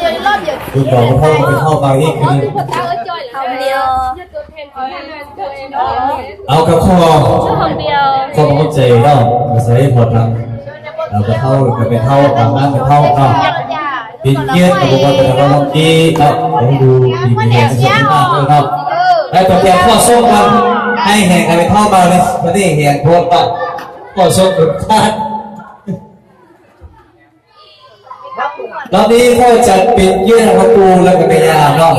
ລຸ້ນເກົ່າເຮົາກໍເຂົ້າມາອີກຄື ເອົາກັບຂໍ້ ຄວາມເຂົ້າໃຈເນາະ ອາໄສພໍທາງ ເອົາກັບເຮົາ ກັບແມ່ເຖົ້າ ຕາມນາງແມ່ເຖົ້າເນາະ ເປັນກຽດກັບບຸກຄົນທີ່ເຮົາຮັກດີເນາະ ຕ້ອງຢູ່ດີມີແຮງສຸຂະພາບເນາະ ແລະ ກໍຕຽມຂໍ້ຊົງກັນ ໃຫ້ແຮງກັບແມ່ເຖົ້າມາເລີຍ ວັນນີ້ແຮງໂພດເນາະ ຂໍ້ຊົງກັນ ລອບນີ້ຂໍຈັດເປັນກຽດໃຫ້ພໍ່ປູ່ ແລະ ກໍແມ່ຍ່າເນາະ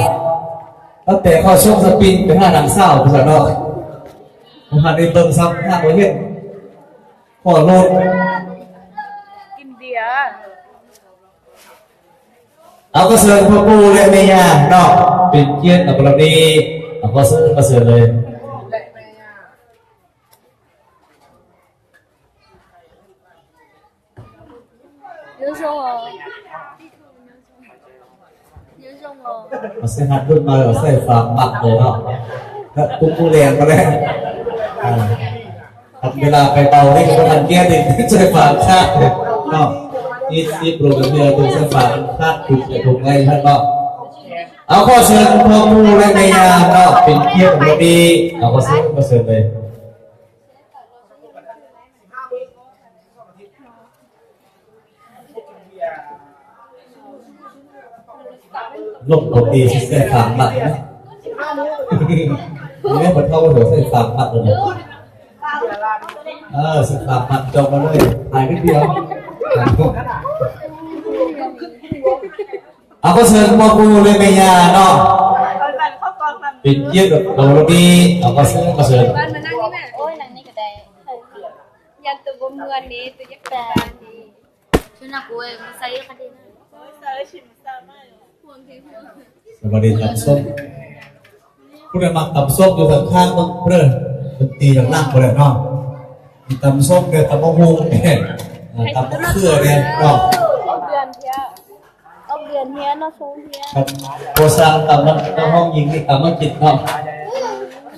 ຕັ້ງແຕ່ຂໍຊົງສະປິງໄປຫານາງສາວພຸ້ນລະເນາະ ບໍ່ທັນໄດ້ເບິ່ງຊ້ຳ ຫາກບໍ່ເຫັນ ຂໍໂລດ ກິນເບຍ ເອົາ ຂໍເຊີນພໍ່ປູ່ ແລະ ແມ່ຍ່າເນາະ ເປັນກຽດໃນວັນນີ້ ເອົາ ຂໍເຊີນ ຂໍເຊີນເລີຍ. ເອົາໃສ່ຮັດລຸ້ນມາ ເອົາໃສ່ຟາມມັດເລີຍເນາະ ແລ້ວປຸກໝູແລງມາແລ້ວ ອ່າ ຄັນເວລາໄປເບົານີ້ກໍບໍ່ທັນກຽດອີກ ໃສ່ຟາມຂາດເນາະ ອີດ ອີດລົງເທື່ອ ຕ້ອງໃສ່ຟາມຂາດ ປຸກໃສ່ຖົງໄວ້ຫັ້ນເນາະ ເອົາ ຂໍເຊີນພໍ່ປູ່ ແລະ ແມ່ຍ່າເນາະ ເປັນກຽດໃນວັນນີ້ ເອົາ ຂໍເຊີນ ຂໍເຊີນເລີຍ. ລົມຕົກດີ ຊິໃສ່ຟາມມັດນະ ນີ້ແຫຼະ ເພິ່ນເວົ້າວ່າໃສ່ຟາມມັດເລີຍ ເອີ ໃສ່ຟາມມັດຈ່ອງມາເລີຍ ຫາຍນິດດຽວ ເອົາ ຂໍເຊີນພໍ່ປູ່ ແລະ ແມ່ຍ່າເນາະ ເປັນກຽດກັບເຮົານີ້ ເອົາ ຂໍເຊີນ ຂໍເຊີນ ໂອ້ຍ ນັ່ງນີ້ກໍໄດ້ ຢ້ານໂຕບໍ່ມ່ວນເດ້ ໂຕຢາກໄປບ້ານເດ້ ຊຸນະກູເອີຍ ມາໃສ່ຄະດີນະ ສະບາຍດີຕຳສົ້ມ ຜູ້ໃດມັກຕຳສົ້ມຢູ່ຂ້າງໆ ເບິ່ງເດີ້ ດົນຕີຫຼັງໆ ພຸ້ນແຫຼະເນາະ ມີຕຳສົ້ມແດ່ ຕຳບັກຫຸ່ງແດ່ ອ່າ ຕຳບັກເຂືອແດ່ເນາະ ອອກເດືອນເທຍ ອອກເດືອນເທຍເນາະ ຊົງເທຍ ຄັນບໍ່ສ້າງຕຳນຳ ນຳຫ້ອງຍິງນີ້ຕຳມາກິນເນາະ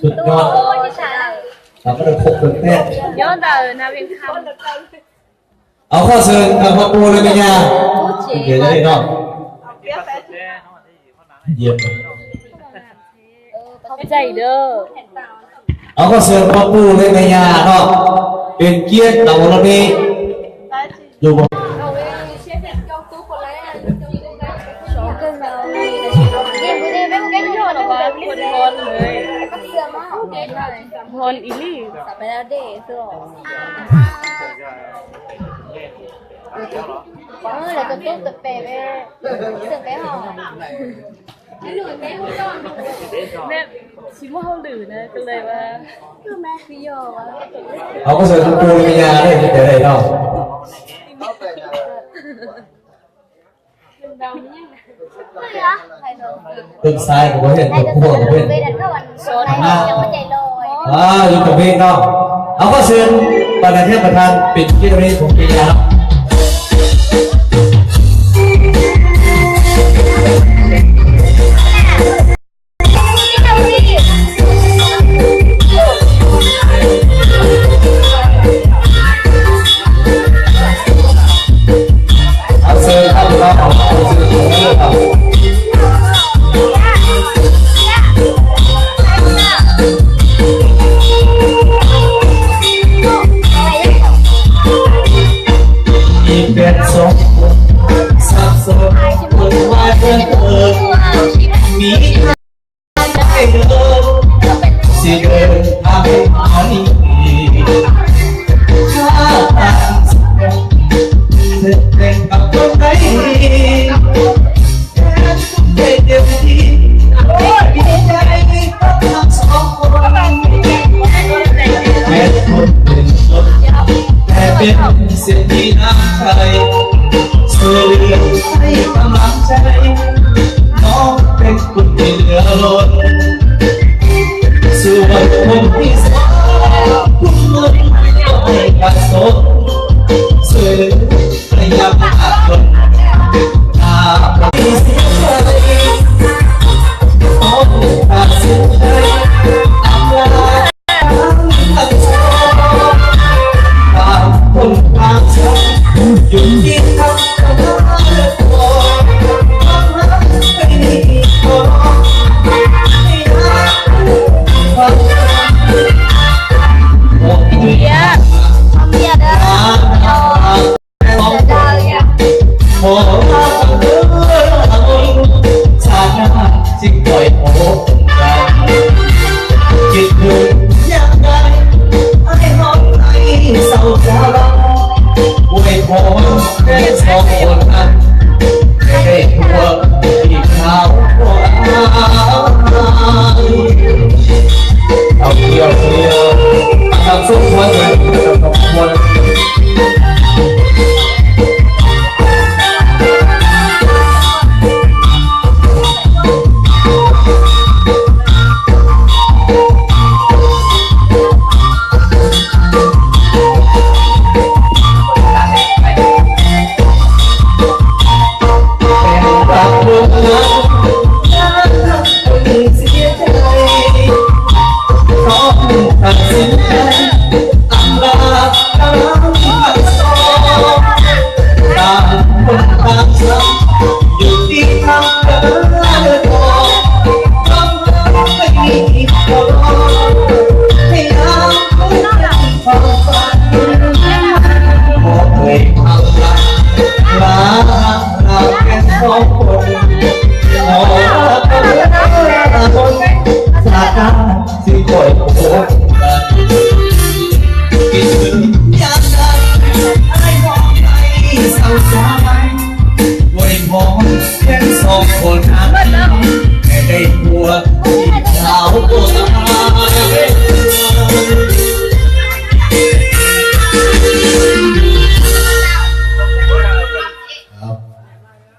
ສຸດຍອດ ຕຳມາໄດ້ຄົບເປັນແປດ ຍອດເດີ ນາວຽງຄຳ ເອົາ ຂໍເຊີນ ເອົາ ພໍ່ປູ່ ແລະ ແມ່ຍ່າ ເປັນກຽດໃຫ້ເນາະ ຢ້ຽມ ຂອບໃຈເດີ ເອົາ ຂໍເຊີນພໍ່ປູ່ ແລະ ແມ່ຍ່າເນາະ ເປັນກຽດໃນວັນນີ້ ຢູ່ບໍ່ ຮ້ອນເລີຍ ຮ້ອນອີ່ຫຼີ. ແບບຊິເວົ້າຫຼືນະ ກໍເລີຍວ່າ ເອົາ ຂໍເຊີນປູ່ແມ່ຍ່າເດີ ເປັນຈັ່ງໃດເນາະ? ເບິ່ງຊ້າຍກໍບໍ່ເຫັນ ເບິ່ງຂວາກໍບໍ່ເຫັນ ອ່າ ຢູ່ຕະເວນເນາະ. ເອົາ ຂໍເຊີນບັນດາແຂກປະທານເປັນກຽດໃຫ້ຂອງປີນີ້ເນາະ.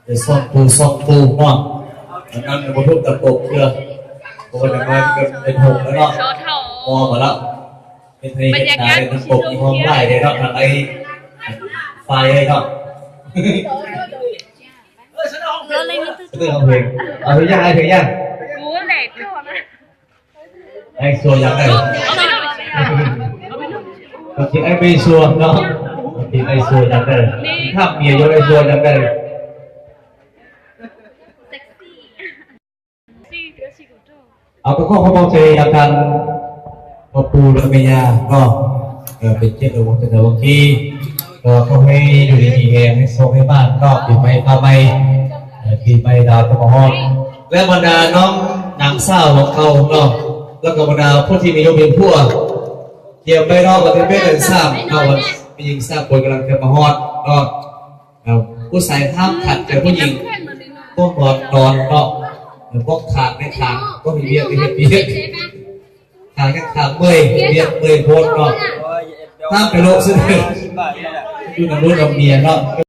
ເປັນສອງຄູ່ສອງຄູ່ເນາະ ອັນນັ້ນບໍ່ຖືກຕະປົບເທື່ອ ເພາະວ່າຈະມາເປັນຫົກແລ້ວເນາະ ພໍມາແລ້ວ ເຮັດໃຫ້ເຮັດໜ້າໄດ້ຕະປົບໃນຫ້ອງຫຼາຍເດ້ເນາະ ທາງໄອ້ຝ່າຍເນາະ ເລື່ອງເພງ ເອົາເພງຍັງ ອ້າຍເພງຍັງ ອ້າຍຊົ່ວຍັງໄດ້ ໂອເຄ ອ້າຍໄມ່ຊົ່ວເນາະ ໂອເຄ ອ້າຍຊົ່ວຍັງໄດ້ ຂ້າມເມຍຢູ່ ອ້າຍຊົ່ວຍັງໄດ້ ເອົາ ກໍຂໍຂອບໃຈທາງທ່ານພໍ່ປູ່ ແລະ ແມ່ຍ່າເນາະ ເອີ ເປັນກຽດຂອງເພິ່ນເນາະ ບາງທີກໍຂໍໃຫ້ຢູ່ດີມີແຮງ ໃຫ້ໂຊກໃຫ້ໝານເນາະ ປີໃໝ່ຟ້າໃໝ່ ເອີ ປີໃໝ່ດາວຕົກມາຮອດ ແລະ ບັນດານ້ອງນາງສາວຂອງເຮົາເນາະ ແລ້ວກໍບັນດາຜູ້ທີ່ມີລູກມີຜົວ ດຽວໄປເນາະ ກໍຈະເປັນກັນສາມເນາະ ຜູ້ຍິງສາມຄົນກຳລັງຈະມາຮອດເນາະ ເອີ ຜູ້ຊາຍຫ້າມຂັດໃຈຜູ້ຍິງ ພວກນອນນອນເນາະ ເອີ ພວກຂາງໃນຂາງ ພວກເຮັດວຽກໃນເຮັດວຽກ ຂາງຍັງຂາງເມື່ອຍ ເຮັດວຽກເມື່ອຍໂພດເນາະ ຫ້າມໄປໂລະຊື່ ຢູ່ນຳລູກນຳເມຍເນາະ.